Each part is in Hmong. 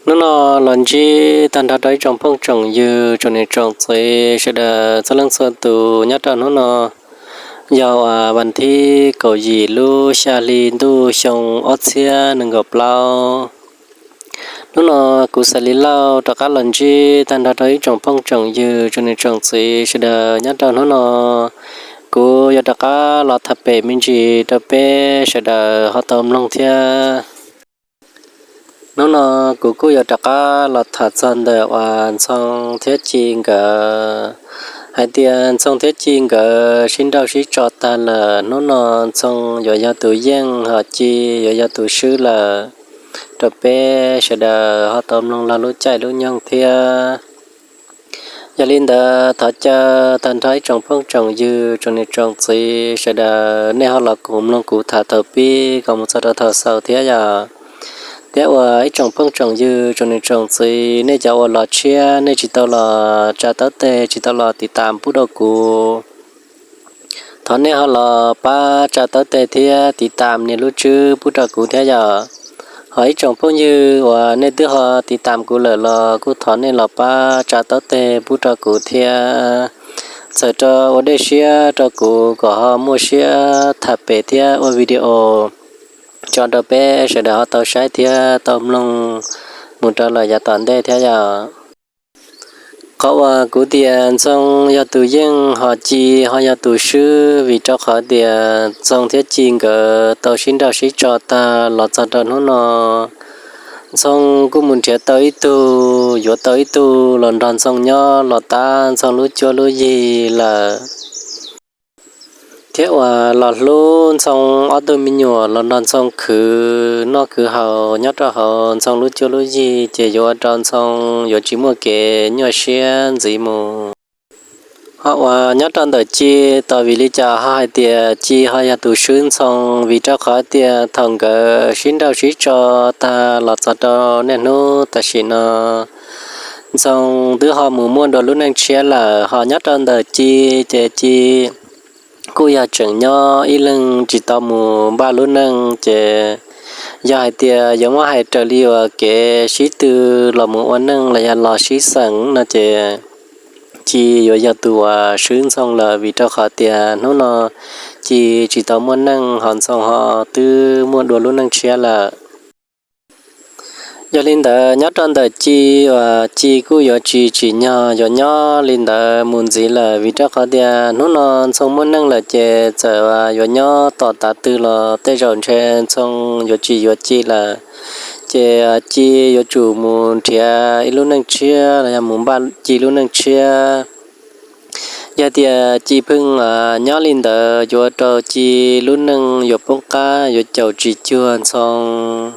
Hnub no los ntsib tag nrho rau ib tsoom phooj tsoom ywg tsoom niam tsoom txiv sawv daws txhua leej txhua tus nyob rau hnub no yog vas thib kaum yim lub xya hli ntuj xyoo ob txhiab nees nkaum plaub. Hnub no kuv Xais Lis Lauj rov qab los ntsib tag nrho rau ib tsoom phooj tsoom ywg tsoom niam tsoom txiv sawv daws nyob rau hnub no. Kuv yuav rov qab los tham pem me ntsis rau peb sawv daws ho tau mloog thiab. Hnub no kuv kuj yuav rov qab los tham txog ntawm uas Ntxhoo thiab Ci nkawd, hais tias Ntxhoo thiab Ci nkawd sib nrauj sib tso tag lawm, hnub no Ntxhoo yuav yog tus yeej ho Ci yuav yog tus swb lawm, rau peb sawv daws ho tau mloog log lub caij lub nyoog thiab. Yog li ntawd thov caw tag nrho ib tsoom phooj tsoom ywg tsoom niam tsoom txiv sawv daws nej ho los koom mloog kuv tham thaum pib kom mus txog rau thaum xaus thiab yog. Thiab uas ib tsoom phooj tsoom ywg tsoom niam tsoom txiv nej cov uas los tshiab nej tsis tau los tsa taub teg tsis tau los tiv tam pub rau kuv, thov nej ho los pab tsa taub teg thiab tiv tam nias lub tswb pub rau kuv thiab yog. Ho ib tsoom phooj ywg uas nej twb ho tiv tam kuv lawm los kuj thov nej los pab tsa taub teg pub rau kuv thiab, txhawm rau ua dej siab rau kuv kom ho muaj siab tham pem thiab ua video tso rau peb sawv daws ho tau saib thiab tau mloog mus rau lawm yav tom ntej thiab yog. Qhov uas kuv tias Ntxhoo yog tus yeej ho Ci ho yog tus swb vim rau qhov tias Ntxhoo thiab Ci nkawd tau sib nrauj sib tso tag los txog rau hnub no, Ntxhoo kuj mus nrhiav tau ib tug, yuav tau ib tug los nrog Ntxhoo nyob los tab Ntxhoo lub cuab lub yig lawm. Thiab uas los hlub Ntxhoo ob tug me nyuam los nrog Ntxhoo khwv noj khwv haus nyob rau hauv Ntxhoo lub cuab lub yig ces yuav ua rau Ntxhoo yuav tsis muaj kev nyuaj siab ntxiv mus. Ho uas nyob rau ntawm Ci, tos vim li cas ho hais tias Ci ho yog tus swb Ntxhoo? Vim rau qhov tias thaum nkawd sib nrauj sib tso tag los txog rau niaj hnub tam sim no, Ntxhoo twb ho mus muaj dua lub neej tshiab lawm, ho nyob rau ntawm Ci ces Ci kuj yog tseem nyob ib leeg tsis tau mus npaj lub neej ces yog hais tias yuav muab hais raws li uas kev sib tw los mus ua neej los yog los sib xeem no ces Ci yuav yog tus uas swb Ntxhoo lawm vim rau qhov tias hnub no Ci tsis tau muaj neej ho Ntxhoo ho twb muaj dua lub neej tshiab lawm. Yog li ntawd nyob rau ntawm Ci uas Ci kuj yuav tsis tsim nyog yuav nyob li ntawd mus ntxiv lawm vim rau qhov tias hnub no Ntxhoo muaj neej lawm ces txawm yuav nyob tos tav twg los tej zaum ntshe Ntxhoo yuav tsis yuav Ci lawm. Ces Ci yuav tsum mus nrhiav ib lub neej tshiab los yog mus npaj Ci lub neej tshiab. Yog tias Ci pheej nyob li ntawd yuav ua rau Ci lub neej yuav poob qab yuav caum tsis cuag Ntxhoo.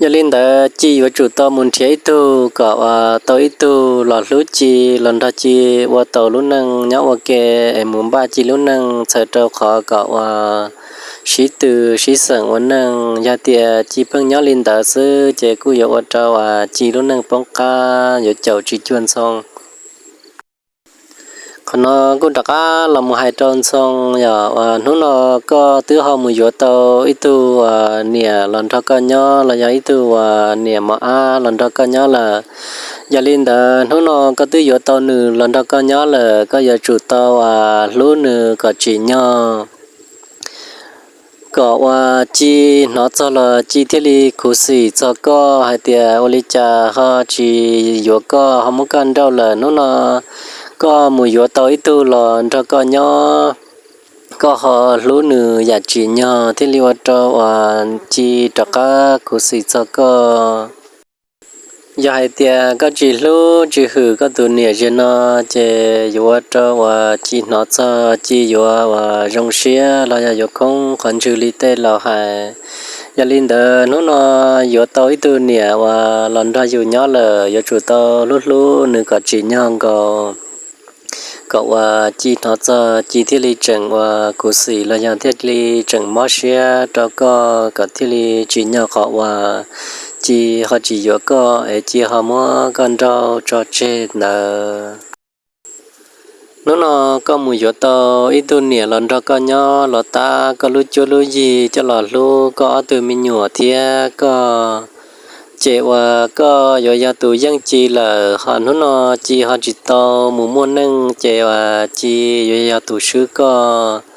Yog li ntawd Ci yuav tsum tau mus nrhiav ib tug kom uas tau ib tug los hlub Ci los nrog Ci ua tau lub neej nyob ua ke es mus npaj Ci lub neej txhawm rau qhov kom uas sib tw sib xeem ua neej. Yog tias Ci pheej nyob li ntawd xwb ces kuj yuav ua rau uas Ci lub neej poob qab yuav caum tsis cuag Ntxhoo. Qhov no kuj rov qab los mus hais rau Ntxhoo yog uas hnub no koj twb ho mus yuav tau ib tug uas niam los nrog koj nyob los yog ib tug uas niam mos ab los nrog koj nyob lawm. Yog li ntawd hnub no koj twb yuav tau nws los nrog koj nyob lawm, koj yuav tsum tau uas hlub nws kom tsim nyog kom uas Ci hnov txog los Ci thiaj li khuv xim txog koj hais tias ua li cas ho tsis yuav koj ho muab koj nrauj lawm. Hnub no koj mus yuav tau ib tug los nrog koj nyob, koj ho hlub nws yam tsim nyog thiaj li ua rau uas Ci rov qab khuv xim txog koj. Yog hais tias koj tsis hlub tsis hwm koj tus niam ziag no ces yuav ua rau uas Ci hnov txog Ci yuav uas zoo siab los yog yuav khoob qhov ntswg li tej laus hais. Yog li ntawd hnub no yuav tau ib tug niam uas los nrog yus nyob lawm yuav tsum tau hlub hlub nws kom tsim nyog nkaus kom uas Ci hnov txog Ci thiaj li tseem uas khuv xim los yog thiaj li tseem mob siab rau koj kom thiaj li tsim nyog qhov uas Ci ho tsis yuav koj es Ci ho muab koj nrauj tso tseg ntawd. Hnub no koj mus yuav tau ib tug niam los nrog koj nyob los tab koj lub cuab lub yig coj los hlub koj ob tug me nyuam thiab koj ces uas koj yuav yog tus yeej Ci lawm, ho hnub no Ci ho tsis tau mus muaj neej ces uas Ci yuav yog tus swb koj.